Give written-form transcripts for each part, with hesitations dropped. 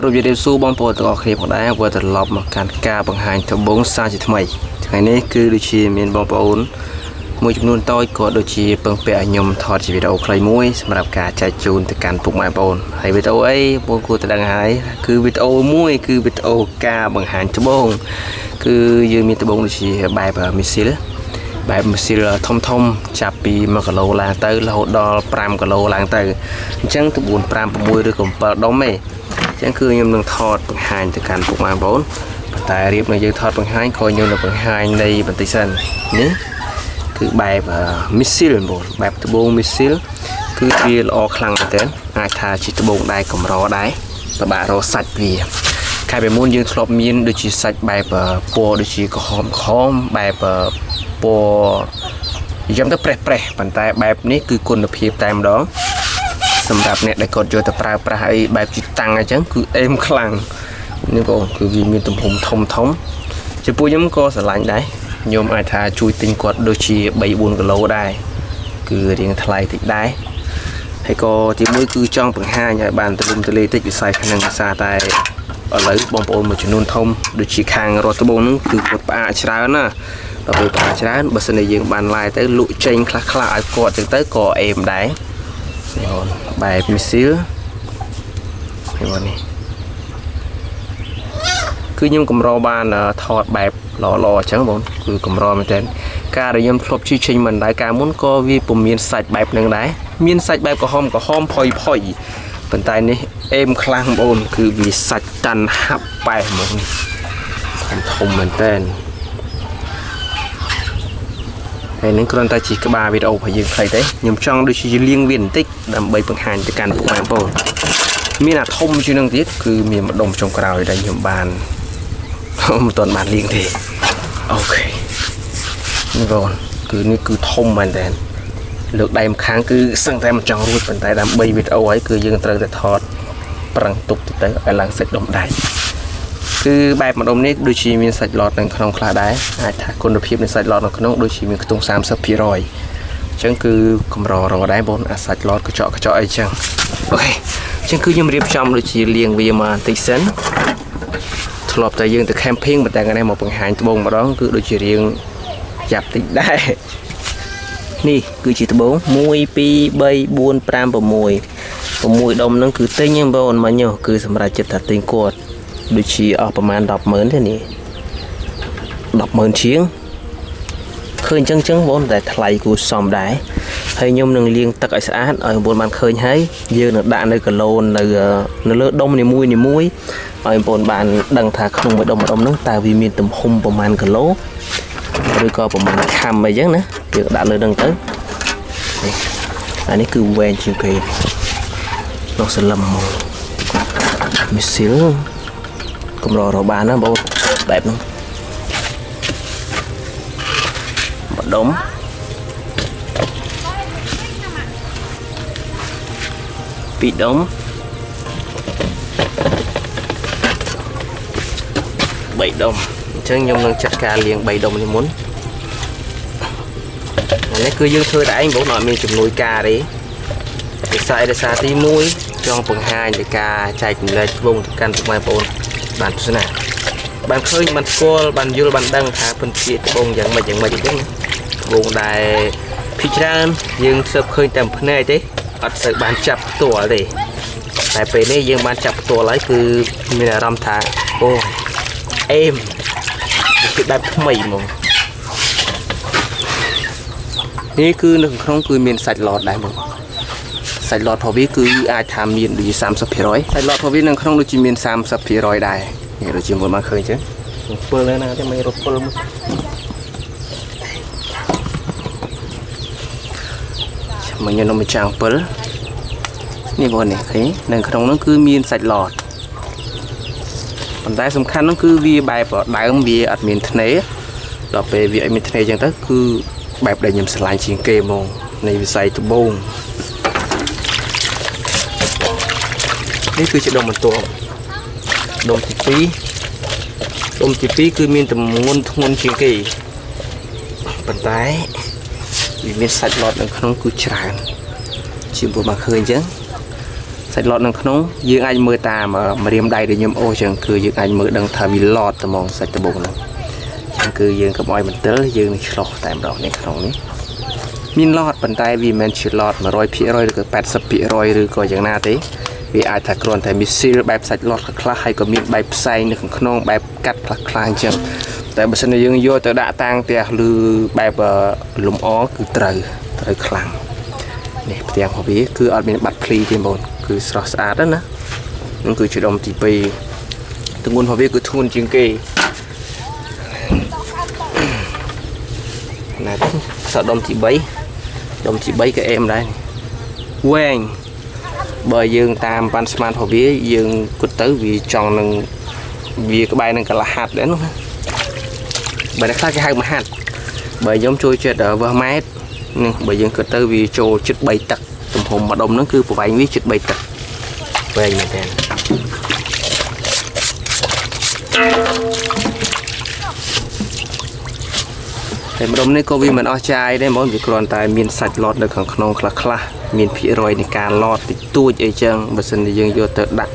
គោរពជម្រាបសួរបងប្អូនទាំងអស់គ្នាផងដែរវិលត្រឡប់មកកាន់ការបង្ហាញត្បូងសាជាថ្មីថ្ងៃនេះគឺដូចជាមានបងប្អូនមួយចំនួនតូចក៏ដូចជាពឹងពាក់ឲ្យខ្ញុំថតជាវីដេអូខ្លីមួយសម្រាប់ការចែកជូនទៅកាន់ពុកម៉ែបងប្អូនហើយវីដេអូអីបងគួរតែដឹងហើយគឺវីដេអូមួយគឺវីដេអូការបង្ហាញត្បូងគឺយើងមានត្បូងដូចជាបែបមីស៊ីល បែបម៉ាស៊ីលធំធំចាប់ពី1គីឡូឡើងទៅរហូតដល់5គីឡូឡើងទៅអញ្ចឹងទៅ4 5 6ឬក៏7ដុំឯងអញ្ចឹងគឺខ្ញុំនឹងថតបង្ហាញទៅកាន់ពុកម៉ែបងប្អូនប៉ុន្តែរៀបនៅយើងថតបង្ហាញក៏ខ្ញុំនឹងបង្ហាញនៃបន្តិចសិននេះគឺបែបមីស៊ីលបងប្អូនបែបត្បូងមីស៊ីលគឺវាល្អខ្លាំងមែនទែនអាចថាជាត្បូងដែរកម្រដែរពិបាករកសាច់វា ខែពីមុនយើងធ្លាប់មានដូចជាសាច់បែបពណ៌ដូចជាក្រហមក្រហមបែបពណ៌យ៉ាងទៅប្រេះប្រេះប៉ុន្តែបែបនេះគឺគុណភាពតែម្ដងសម្រាប់អ្នកដែលគាត់យកទៅប្រើប្រាស់អីបែបជាតាំងអញ្ចឹងគឺអេមខ្លាំងនេះបងគឺវាមានទំហំធំធំចំពោះខ្ញុំក៏ស្រឡាញ់ដែរខ្ញុំអាចថាជួយទិញគាត់ដូចជា3 4គីឡូដែរគឺរៀងថ្លៃតិចដែរហើយក៏ទីមួយគឺចង់បង្ហាញឲ្យបានទូលំទូលាយតិចវិស័យខាងនឹងភាសាតែ ឥឡូវបងប្អូនមួយចំនួនធំដូចជាខាងរដ្ឋត្បូងហ្នឹងគឺគាត់ផ្អាកច្រើនណាដល់ពេលផ្អាកច្រើនបើសិនជាយើងបានឡាយទៅលក់ចេញខ្លះខ្លះឲ្យគាត់ចឹងទៅក៏អេមដែរនេះអូនបែបមីស៊ីលនេះបងនេះគឺខ្ញុំកម្របានថតបែបល្អល្អអញ្ចឹងបងគឺកម្រមែនទែនការដែលខ្ញុំធ្លាប់ជិះចេញមិនដែរកាលមុនក៏វាពុំមានសាច់បែបហ្នឹងដែរមានសាច់បែបក្រហមក្រហមផុយផុយប៉ុន្តែនេះអេមខ្លាំងបងអូនគឺវាសាច់តាន់ហាប់ប៉ែហ្មងនេះធំធំមែនទែនហើយនឹងគ្រាន់តែជាក្បាលវីដេអូរបស់យើងខ្លីទេខ្ញុំចង់ដូចជាលាងវាបន្តិចដើម្បីបង្ហាញទៅកាន់ពុកម៉ែបងប្អូនមានអាធំជាងនឹងទៀតគឺមានម្ដុំចុងក្រោយដែលខ្ញុំបាន មិនទាន់បានលាងទេOK នេះបងគឺនេះគឺធំមែនតើលើកដៃម្ខាងគឺសឹងតែមិនចង់រួចប៉ុន្តែដើម្បីវីដេអូហើយគឺយើងត្រូវតែថតប្រឹងទុកទៅឲ្យឡើងសាច់ដុំដៃគឺបែបម្ដុំនេះដូចជាមានសាច់ឡតនៅក្នុងខ្លះដែរអាចថាគុណភាពនៃសាច់ឡតនៅក្នុងដូចជាមានខ្ទង់30%អញ្ចឹងគឺកម្ររដែរបងអាសាច់ឡតកញ្ចក់កញ្ចក់អីចឹង OK អញ្ចឹងគឺខ្ញុំរៀបចំដូចជាលាងវាមកបន្តិចសិន ធ្លាប់តែយើងទៅ camping ប៉ុន្តែថ្ងៃនេះមកបង្ហាញត្បូងម្ដងគឺដូចជារៀងយ៉ាប់តិចដែរនេះគឺជាត្បូង1 2 3 4 5 6 6ដុំហ្នឹងគឺទិញហ្នឹងបងប្អូនមិញគឺសម្រាប់ចិត្តថាទិញគាត់ដូចជាអស់ប្រហែល100000ទេនេះ100000ជាងឃើញអញ្ចឹងចឹងបងតែថ្លៃគួរសមដែរហើយខ្ញុំនឹងលាងទឹកឲ្យស្អាតឲ្យបងប្អូនបានឃើញហើយយើងនឹងដាក់នៅគីឡូនៅនៅលើដុំនីមួយនីមួយឲ្យបងប្អូនបានដឹងថាក្នុងមួយដុំមួយដុំហ្នឹងតើវាមានទំហំប្រមាណគីឡូឬក៏ប្រមាណខាំអីចឹងណាយើងដាក់លើហ្នឹងទៅនេះអានេះគឺវែងជាងគេនោះសលឹមមកមីស៊ីលកម្ររបានណាបងបែបហ្នឹងម្ដុំពីរដុំ3ដុំអញ្ចឹងខ្ញុំនឹងចាត់ការលាង3ដុំនេះមុនអានេះគឺយើងធ្វើតែឯងបងអត់មានជំនួយការទេពិសេសដោយសារទី1ចង់បង្ហាញនៃការចែកម្លែកត្បូងទៅកាន់ពុកម៉ែបងប្អូនបានទស្សនាបានឃើញបានស្គាល់បានយល់បានដឹងថាពិនជាត្បូងយ៉ាងម៉េចយ៉ាងម៉េចអញ្ចឹងត្បូងដែលភាគច្រើនយើងសើបឃើញតែភ្នែកទេអត់សូវបានចាប់ផ្ទាល់ទេតែពេលនេះយើងបានចាប់ផ្ទាល់ហើយគឺមានអារម្មណ៍ថាអូអេមវាគឺបែបថ្មីហ្មងនេះគឺនៅក្នុងគឺមានសាច់ឡតដែរបងសាច់ឡតរបស់វាគឺអាចថាមានដូចជា30%សាច់ឡតរបស់វានៅក្នុងដូចជាមាន30%ដែរនេះដូចជាមុនបានឃើញចឹងពើណាទេមិនរត់ពើមួយមកញ៉ាំនំចាំងពិលនេះបងនេះឃើញនៅក្នុងនោះគឺមានសាច់ឡតប៉ុន្តែសំខាន់នោះគឺវាបែបដើមវាអត់មានធ្នេដល់ពេលវាអត់មានធ្នេចឹងទៅគឺបែបដែលខ្ញុំស្រឡាញ់ជាងគេហ្មងនៃវិស័យត្បូងនេះគឺជាដុំបន្ទាប់ដុំទី2ដុំទី2គឺមានទម្ងន់ធ្ងន់ជាងគេប៉ុន្តែវាមានសាច់ឡតនៅក្នុងគឺច្រើនជាងពួកមកឃើញអញ្ចឹងសាច់ សាច់ឡតនៅក្នុងយើងអាចមើលតាមម្រាមដៃដែលខ្ញុំអូសចឹងគឺយើងអាចមើលដឹងថាវាឡតត្មងសាច់ត្បូងហ្នឹងចឹងគឺយើងកុំឲ្យមន្ទិលយើងនឹងឆ្លោះតែម្ដងនេះក្នុងនេះមានឡតប៉ុន្តែវាមិនមែនជាឡត100%ឬក៏80%ឬក៏យ៉ាងណាទេវាអាចថាគ្រាន់តែមីស៊ីលបែបសាច់ឡតខ្លះហើយក៏មានបែបផ្សែងនៅខាងក្នុងបែបកាត់ខ្លះខ្លះអញ្ចឹងតែបើសិនជាយើងយកទៅដាក់តាំងផ្ទះឬបែបលំអគឺត្រូវត្រូវខ្លាំងនេះផ្ទាំងរបស់វាគឺអត់មានបាត់ភ្លីទេបងគឺស្រស់ស្អាតណាស់ណានឹងគឺជាដុំទី2ទម្ងន់របស់វាគឺធ្ងន់ជាងគេណាសដុំទី3ដុំទី3ក៏អេមដែរវែងបើយើងតាមប៉ាន់ស្មានរបស់វាយើងគិតទៅវាចង់នឹងវាក្បែរនឹងកន្លះហាត់ដែរនោះណាបើអ្នកខ្លះគេហៅមហាត់បើខ្ញុំជួយចិត្តវើសម៉ែត្រនេះបើយើងគិតទៅវាចូលជិត3ទឹកទំហំម្ដុំហ្នឹងគឺប្រវែងវាជិត3ទឹកវែងមែនទែនតែម្ដុំនេះក៏វាមិនអស់ចាយដែរហ្មងវាគ្រាន់តែមានសាច់ឡតនៅខាងក្នុងខ្លះខ្លះមានភាគរយនៃការឡតតិចតួចអីចឹងបើសិនជាយើងយកទៅដាក់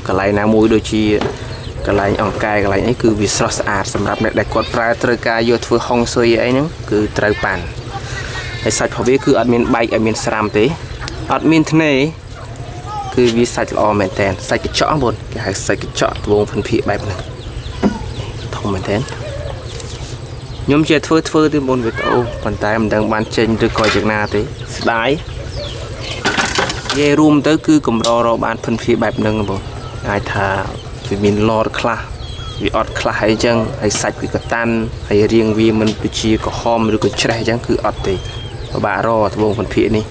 កន្លែងណាមួយដូចជាកន្លែងអង្កែកន្លែងអីគឺវាស្រស់ស្អាតសម្រាប់អ្នកដែលគាត់ប្រើត្រូវការយកធ្វើហុងស៊ុយអីហ្នឹងគឺត្រូវប៉ាន់ហើយសាច់របស់វាគឺអត់មានបែកអត់មានស្រាំទេអត់មានធ្នេគឺវាសាច់ល្អមែនតើសាច់កញ្ចក់បងគេហៅសាច់កញ្ចក់ត្បូងភិនភាគបែបហ្នឹងធំមែនតើខ្ញុំជាធ្វើធ្វើទៅមុនវីដេអូប៉ុន្តែមិនដឹងបានចេញឬក៏យ៉ាងណាទេស្ដាយនិយាយរួមទៅគឺកម្ររកបានភិនភាគបែបហ្នឹងបងអាចថាវាមានឡតខ្លះវាអត់ខ្លះអីចឹងហើយសាច់វាក៏តាន់ហើយរាងវាមិនដូចជាក្រហមឬក៏ច្រេះអញ្ចឹងគឺអត់ទេពិបាករកត្បូងភិនភាគនេះ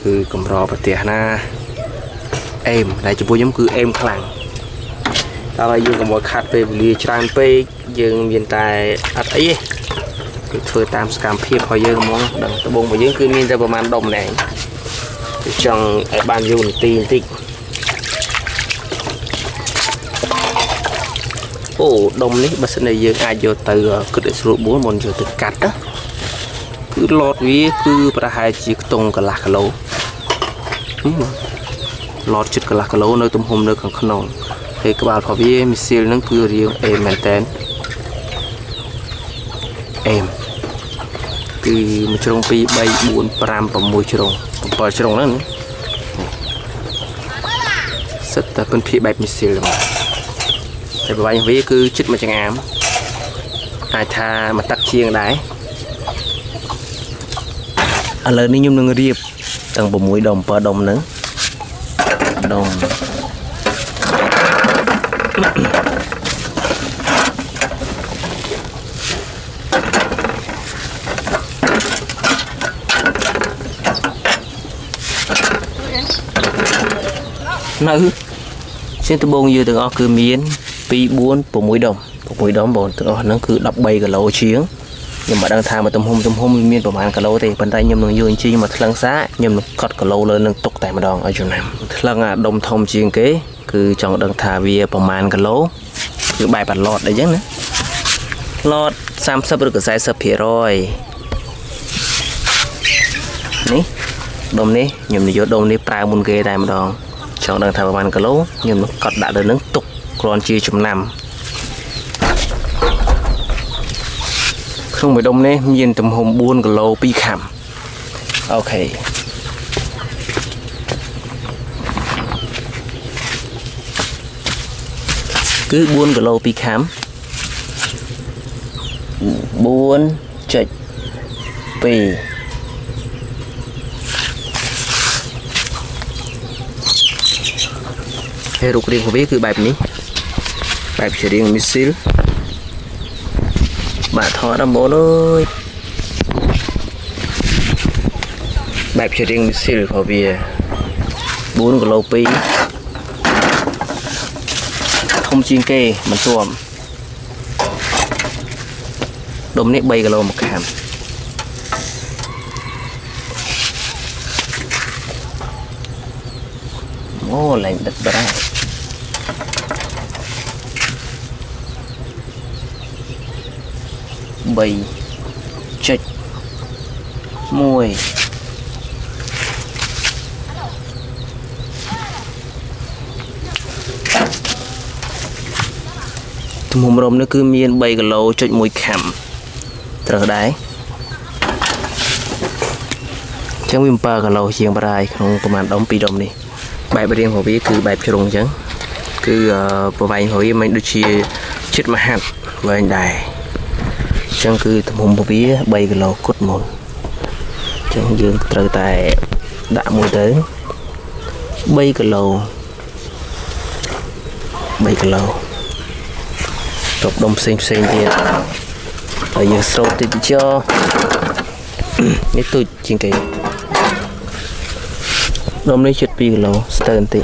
គឺកម្រប្រទេសណាអេមតែចំពោះខ្ញុំគឺអេមខ្លាំងតើឲ្យយើងកុំឲ្យខាត់ពេលវេលាច្រើនពេកយើងមានតែអត់អីទេគឺធ្វើតាមសកម្មភាពរបស់យើងហ្មងដឹងត្បូងរបស់យើងគឺមានតែប្រហែលដុំណែគឺចង់ឲ្យបានយូរនាទីបន្តិចអូដុំនេះបើសិនជាយើងអាចយកទៅគិតឲ្យស្រួលបួលមុនយកទៅកាត់ណាគឺឡតវាគឺប្រហែលជាខ្ទង់កន្លះគីឡូឡតជិតកន្លះគីឡូនៅទំហំនៅខាងក្នុងហើយក្បាលរបស់វាមីស៊ីលហ្នឹងគឺរាងអេមមែនតើអេមគឺមួយជ្រុង2 3 4 5 6ជ្រុង7ជ្រុងហ្នឹងសិតតែពិនភាគបែបមីស៊ីលហ្មងតែប្រវែងវាគឺជិតមួយចង្អាមអាចថាមួយទឹកជាងដែរឥឡូវនេះខ្ញុំនឹងរៀបទាំង6ដុំ7ដុំហ្នឹងដុំនៅជាត្បូងយើងទាំងអស់គឺមាន2 4 6ដុំ6ដុំបងទាំងអស់ហ្នឹងគឺ13គីឡូជាងខ្ញុំមិនដឹងថាមកទំហំវាមានប្រហែលគីឡូទេប៉ុន្តែខ្ញុំនឹងយកអញ្ជើញមកថ្លឹងសាខ្ញុំនឹងកត់គីឡូលើនឹងទុកតែម្ដងឲ្យចំណាំថ្លឹងអាដុំធំជាងគេគឺចង់ដឹងថាវាប្រហែលគីឡូគឺបែបអាឡតអីចឹងណាឡត30ឬក៏40%នេះដុំនេះខ្ញុំនឹងយកដុំនេះប្រើមុនគេតែម្ដងចង់ដឹងថាប្រហែលគីឡូខ្ញុំនឹងកត់ដាក់លើនឹងទុកគ្រាន់ជាចំណាំក្នុងមួយដុំនេះមានទំហំ4គីឡូ2ខាំអូខេគឺ4គីឡូ2ខាំ4.2ហើយរូបរាងរបស់វាគឺបែបនេះបែបជារាងមីស៊ីលបាទថតដល់បងអើយបែបជារាងមីស៊ីលរបស់វា4គីឡូ2ធំជាងគេមិនស៊ាំដុំនេះ3គីឡូ1ខាំអូលែងដិតបាត់ហើយ3.1 ទំហំរំនេះគឺមាន3គីឡូចុច1ខាំត្រូវដែរអញ្ចឹងវា7គីឡូជាងប្រហែលក្នុងប្រហែលដុំ2ដុំនេះបែបរាងរបស់វាគឺបែបជ្រុងអញ្ចឹងគឺប្រវែងរបស់វាមិនដូចជាជិតមហាត់វែងដែរអញ្ចឹងគឺទំហំរបស់វា3គីឡូគត់មុនអញ្ចឹងយើងត្រូវតែដាក់មួយទៅ3គីឡូ3គីឡូតបដុំផ្សេងផ្សេងទៀតហើយយើងស្រោតតិចចោនេះទូចជាងគេដុំនេះជិត2គីឡូស្ទើរបន្តិច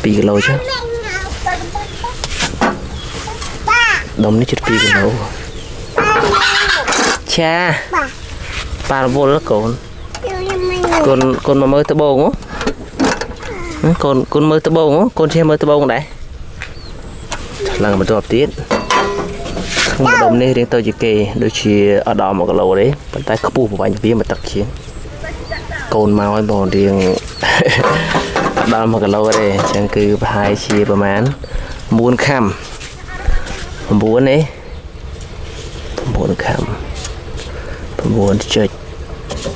2គីឡូចាដុំនេះជិត2គីឡូឆាប៉ារវល់កូនកូនកូនមកមើលត្បូងហ៎កូនកូនមើលត្បូងហ៎កូនចេះមើលត្បូងដែរឡើងបន្ទាប់ទៀតក្នុងដុំនេះរៀងទៅជាគេដូចជាអត់ដល់1គីឡូទេប៉ុន្តែខ្ពស់ប្រវែងវាមួយទឹកជាងកូនមកឲ្យបងរៀង អត់ដល់1គីឡូទេអញ្ចឹងគឺប្រហែលជាប្រហែល9ខាំ9ទេ9ខាំ9ចុច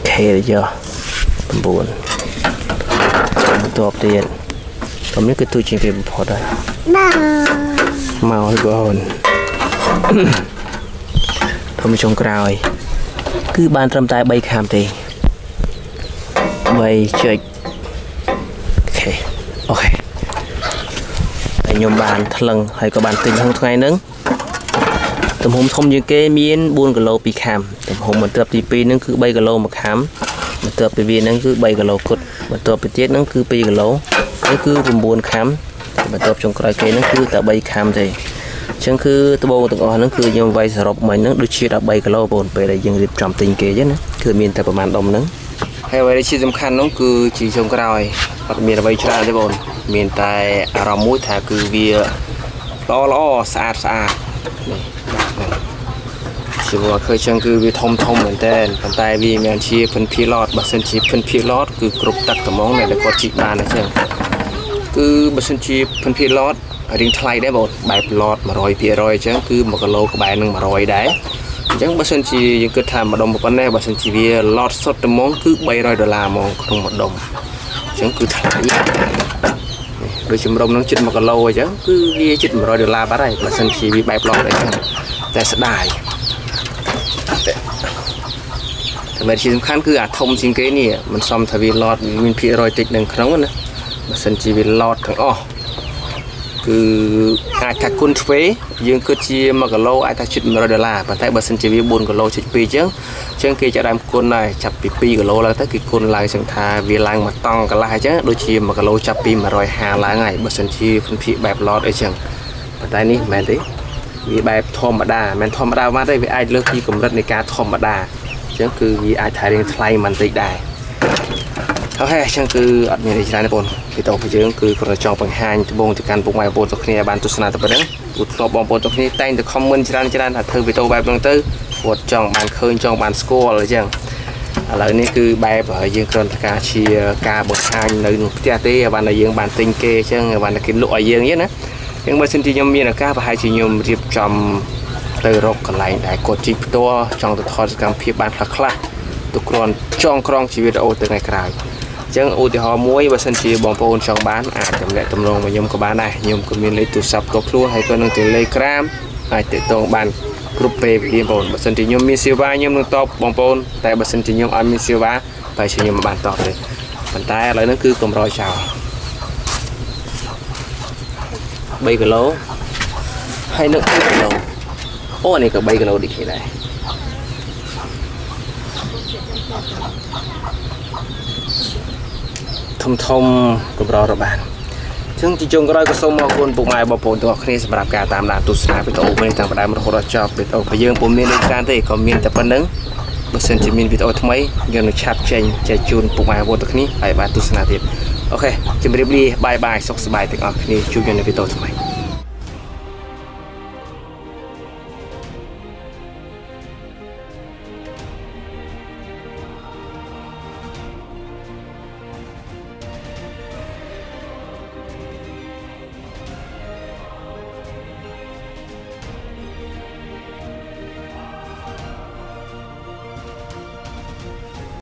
K យោ9បន្ទាប់ទៀតតំនេះគឺទូជាងគេបំផុតហើយមកឲ្យបងធំចុងក្រោយគឺបានត្រឹមតែ3ខាំទេ3ចុច OK OK ហើយខ្ញុំបានថ្លឹងហើយក៏បានទិញក្នុងថ្ងៃហ្នឹងទំហំធំជាងគេមាន4គីឡូ2ខាំទំហំបន្ទាប់ទី2ហ្នឹងគឺ3គីឡូ1ខាំបន្ទាប់ពីវាហ្នឹងគឺ3គីឡូគត់បន្ទាប់ពីទៀតហ្នឹងគឺ2គីឡូនេះគឺ9ខាំបន្ទាប់ចុងក្រោយគេហ្នឹងគឺតែ3ខាំទេអញ្ចឹងគឺត្បូងទាំងអស់ហ្នឹងគឺខ្ញុំវាយសរុបមិញហ្នឹងដូចជា13គីឡូបងពេលដែលយើងរៀបចំទិញគេអញ្ចឹងណាគឺមានតែប្រហែលដុំហ្នឹងហើយអ្វីដែលជាសំខាន់នោះគឺជាចុងក្រោយអត់មានអ្វីច្រើនទេបងមានតែអារម្មណ៍មួយថាគឺវាល្អល្អស្អាតស្អាតនេះបាទហ្នឹងជាមកឃើញចឹងគឺវាធំធំមែនតើប៉ុន្តែវាមិនមែនជាភិនភាឡតបើសិនជាភិនភាឡតគឺគ្រប់ទឹកត្មងដែលគាត់ជីកបានអញ្ចឹងគឺបើសិនជាភិនភាឡតរៀងថ្លៃដែរបងបែបឡត100%អញ្ចឹងគឺ1គីឡូក្បែរនឹង100ដែរអញ្ចឹងបើសិនជាយើងគិតថាម្ដុំប៉ុណ្ណេះបើសិនជាវាឡតសុទ្ធត្មងគឺ300ដុល្លារហ្មងក្នុងម្ដុំអញ្ចឹងគឺថ្លៃដូចជំរុំនឹងជិត1គីឡូអញ្ចឹងគឺវាជិត100ដុល្លារបាត់ហើយបើសិនជាវាបែបឡតអីចឹងតែស្ដាយតែតែជាសំខាន់គឺអាធំជាងគេនេះមិនសមថាវាឡតវាមានភាគរយតិចនៅក្នុងណាបើសិនជាវាឡតទាំងអស់គឺអាចថាគុណទ្វេយើងគិតជា1គីឡូអាចថាជិត100ដុល្លារប៉ុន្តែបើសិនជាវា4គីឡូជិត2អញ្ចឹងអញ្ចឹងគេចាប់ដើមគុណដែរចាប់ពី2គីឡូឡើងទៅគេគុណឡើងចឹងថាវាឡើងមួយតង់កន្លះអញ្ចឹងដូចជា1គីឡូចាប់ពី150ឡើងហើយបើសិនជាភិនភាគបែបឡតអីចឹងប៉ុន្តែនេះមិនមែនទេវាបែបធម្មតាមិនមែនធម្មតាមកទេវាអាចលើសពីកម្រិតនៃការធម្មតាអញ្ចឹងគឺវាអាចថារៀងថ្លៃបន្តិចដែរ OK អញ្ចឹងគឺអត់មានអីច្រើនទេបងវីដេអូរបស់យើងគឺគ្រាន់តែចង់បង្ហាញត្បូងទៅកាន់ពុកម៉ែបងប្អូនទាំងគ្នាបានទស្សនាតែប៉ុណ្្នឹងព្រោះធ្លាប់បងប្អូនទាំងគ្នាតែងតែ comment ច្រើនច្រើនថាធ្វើវីដេអូបែបហ្នឹងទៅគាត់ចង់បានឃើញចង់បានស្គាល់អញ្ចឹងឥឡូវនេះគឺបែបយើងគ្រាន់តែការជាការបង្ហាញនៅក្នុងផ្ទះទេបានតែយើងបានទិញគេអញ្ចឹងបានតែគេលក់ឲ្យយើងអញ្ចឹងណាអញ្ចឹងបើសិនជាខ្ញុំមានឱកាសប្រហែលជាខ្ញុំរៀបចំទៅរកកន្លែងដែលគាត់ជីកផ្ទាល់ចង់ទៅថតសកម្មភាពបានខ្លះខ្លះទៅគ្រាន់ចងក្រងជាវីដេអូទៅថ្ងៃក្រោយអញ្ចឹងឧទាហរណ៍មួយបើសិនជាបងប្អូនចង់បានអាចទំនាក់ទំនងមកខ្ញុំក៏បានដែរខ្ញុំក៏មានលេខទូរស័ព្ទផ្ទាល់ខ្លួនហើយក៏នឹង Telegram អាចទាក់ទងបានគ្រប់ពេលវេលាបងប្អូនបើសិនជាខ្ញុំមានសេវាខ្ញុំនឹងតបបងប្អូនតែបើសិនជាខ្ញុំអត់មានសេវាប្រហែលជាខ្ញុំមិនបានតបទេប៉ុន្តែឥឡូវហ្នឹងគឺកម្រចោល3គីឡូហើយនឹង2គីឡូអូនេះក៏3គីឡូដូចគ្នាដែរធំធំកម្ររបានអញ្ចឹងជាចុងក្រោយក៏សូមអរគុណពុកម៉ែបងប្អូនទាំងអស់គ្នាសម្រាប់ការតាមដានទស្សនាវីដេអូនេះតាំងពីដើមរហូតដល់ចប់វីដេអូរបស់យើងពុំមានដូចច្រើនទេក៏មានតែប៉ុណ្្នឹងបើសិនជាមានវីដេអូថ្មីយើងនឹងឆាប់ចេញចែកជូនពុកម៉ែបងប្អូនទាំងគ្នាឲ្យបានទស្សនាទៀត OK ជម្រាបលា bye bye សុខសប្បាយទាំងអស់គ្នាជួបគ្នានៅវីដេអូថ្មី។